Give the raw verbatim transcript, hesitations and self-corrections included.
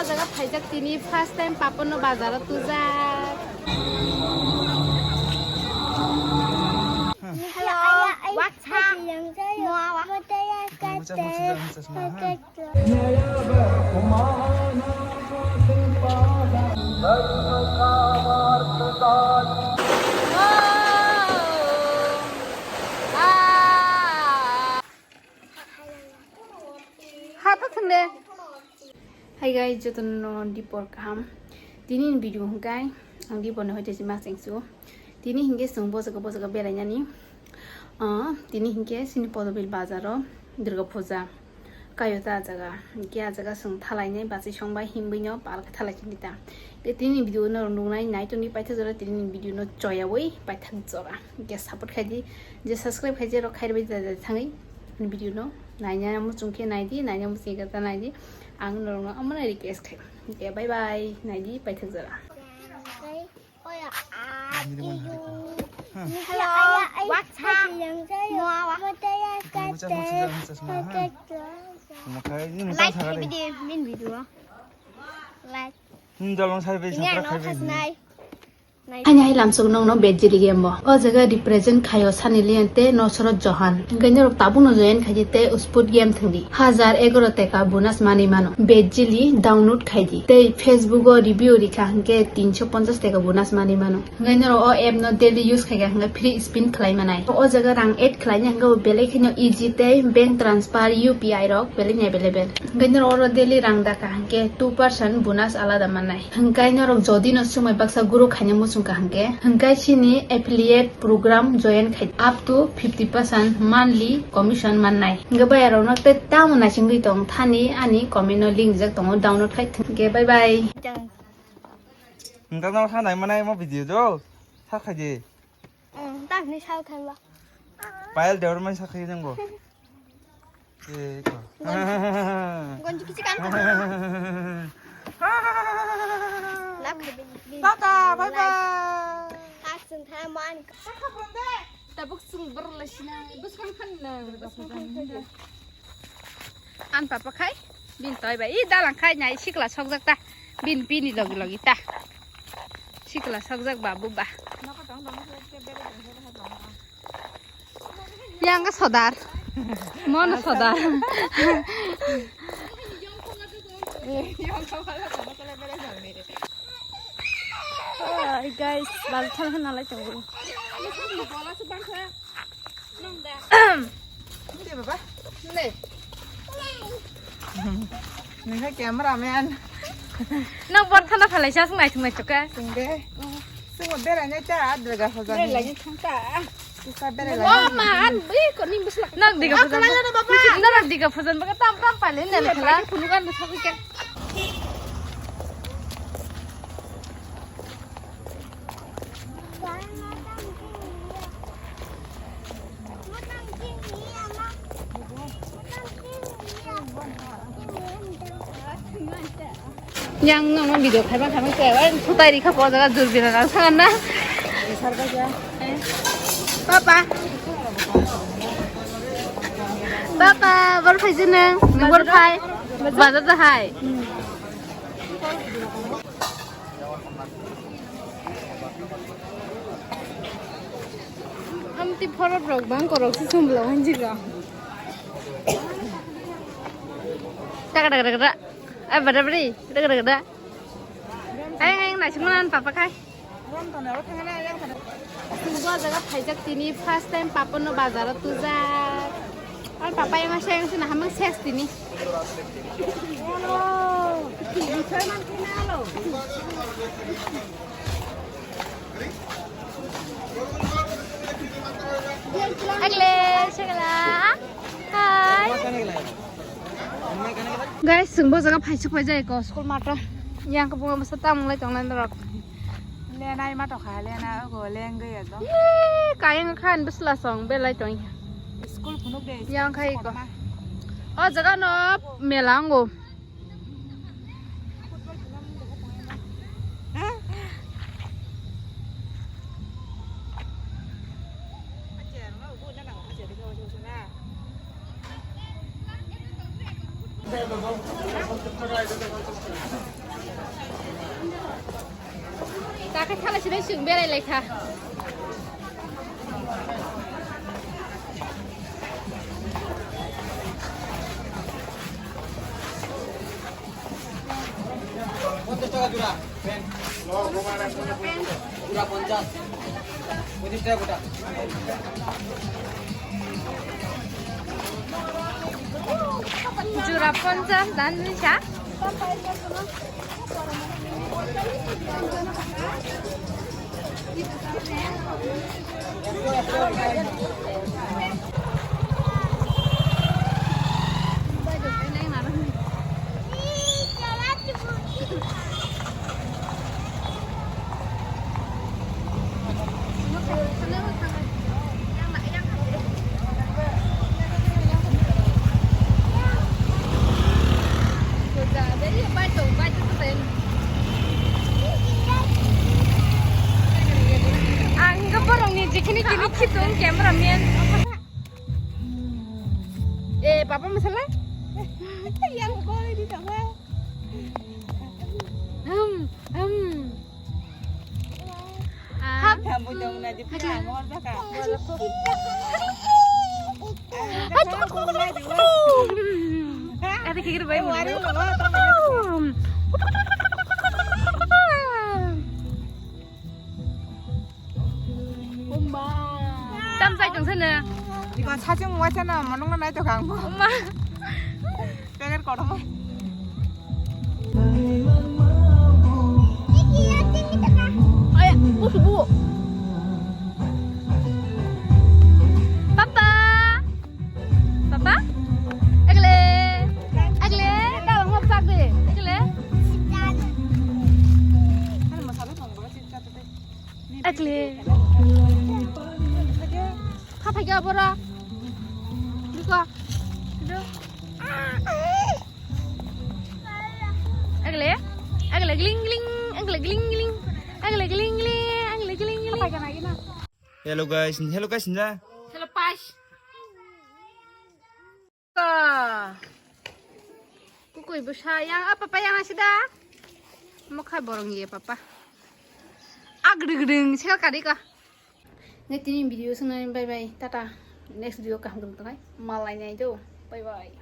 O jaga phaijak tini first time paporno bazaro tujak. Hello, what's up? Ha ta thang de. Hi guys, jotono dipor kaham. Tini ni video hwnkhe ang dipor ni hoite si ma chengsu. Tini hinkhe chwng bojago bojago belainani. Ah, tini hinkhe sini Podobil bazaro Durga Puja kaio ta jaga. Hinkhe a jaga chwng thalainai bachai songbai hinbwino palkhe thalai chini ta. Tini video no nungnai nai tongdi paithak jora tini video no choyawi paithak jora. Hinkhe support khaidi je subscribe khaidi rok khairbai da thangwi video no. Naina muchung khe naidi, naina muchung khe ta naidi. Ang norokno amana request khai. Okay, bye bye. Naidi paithak jora. Hello, what's up? Like video, min video. Like. Ini ano khasnai. Ani hai lamsok nongno Betjili game bo. O jaga represent khaio Sunny Leon tei Nusrat Jahan. Hwnkhe norok tabukno join khaidi tei spot game thwngdi. Hajar egaroh teka bonus manwi mano. Betjili download khaidi. Tei Facebook o review rikha hwnkhe tinso ponchas teka bonus manwi mano. Hwnkhe norok o app no daily use khaikha hwnkhe free spin khlai manai. O jaga rang add khlaina hwnkhe bo belai kheno easy tei bank transfer U P I rok belai available. Hwnkhe norok oro daily rang dakha hwnkhe two percent bonus alada mannai. Hwnkhe norok jodi no swmai baksa guru khaina muchung kha hwnkhe, hwnkhe chini affiliate program join khai up to fifty percent monthly commission mannai. Hwnkhe bayarokno tei tamo naisingwi tong thani ani comment no link rijak tongo, download khai thwng. Hwnkhe bye bye. Hwnkhe no kha nai manai mo video jo sa khaidi. Ang tak ni sao khan ba. Payal Deormai sa khaidi nang bo. Gonji kichi kan. Lap khaidi. Tata, bye bye. Tak sung tha man. Tabuk sung berla sina. Bus kan kan na. An papa khai bin toy bai. I dalang khai nai sikla sokjak ta. Bin bini logi logi ta. Sikla sokjak babu ba. Yang ke sodar. Mono sodar. Hai guys, bal thang hana lai tongo. Nungkha camera man. Nang bor thana phalai sa sung nai thung nai choka. Sungde. Sung berai nai ta adra ga hoja. Berai lagi thang ta. Sisa berai lagi. Oh man, bi ko ning bus lak. Nang diga phajan. Nang diga phajan baga tam tam pale ne le khala. Kunu kan bus lak. Yang nang video khai bang khai bang khai bang sutai ri kha po jaga dur bina nang sangan na. Papa. Papa, bor phai jene, bor phai. Bazar da hai. Amti phorok rok bang korok si sum lo hanjik rok. Taka taka taka taka. Ai bada bari, taka taka taka. Ai ai nai sumana papa khai. Bo jaga phaijak tini first time paporno bazaro tujak. Ar papa yang asha yang sina hamang ses tini. Agle, segala. Hai. Guys, chwng bo jaga phaisuk paijak eko school mato. Yang khe bunga bwsa tamung lai tonglai norok. Lenai mato kha, lena ogo lengwi ekdom. Yee, kayang khan bwsla song belai tong. School phunuk de. Yang khai ko. O jaga no mela ango. Takhe khala sinai chwng berai lai kha. পঞ্চাশ টাকা জোড়া প্যান্ট। জোড়া পঞ্চাশ। পঁচিশ টাকা গোটা। জোড়া পঞ্চাশ, দাম দিছা? Ang hingke borokni jekhini tini khitung camera man. Eh, papa masala? Yang kau ini apa? Hmm, hmm. Ah. Hap. Ada kikir baik. Tam sai tong sana. Iko sachung wacha na manung na nai to kang. Oma. Packet kotor. Ay, bu subu. Papa. Papa. Egle. Egle. Dalam ngop sak de. Egle. Kan masalah nong bawa sih satu teh. Ekle. Kha phaikha bora. Biko. Ekle. Ekle gling gling. Ekle gling gling. Ekle gling gling. Ekle gling gling. Hello guys, hello guys, nda. Hello, Pash. Ka. Kukui bwsa yang, ah, papa yang asida. Mokhai borong ye papa. Agding gding sel kari ka. Ne tini video sunai, bye bye, tata. Next video kaham kaham tongai. Malai nai do. Bye bye.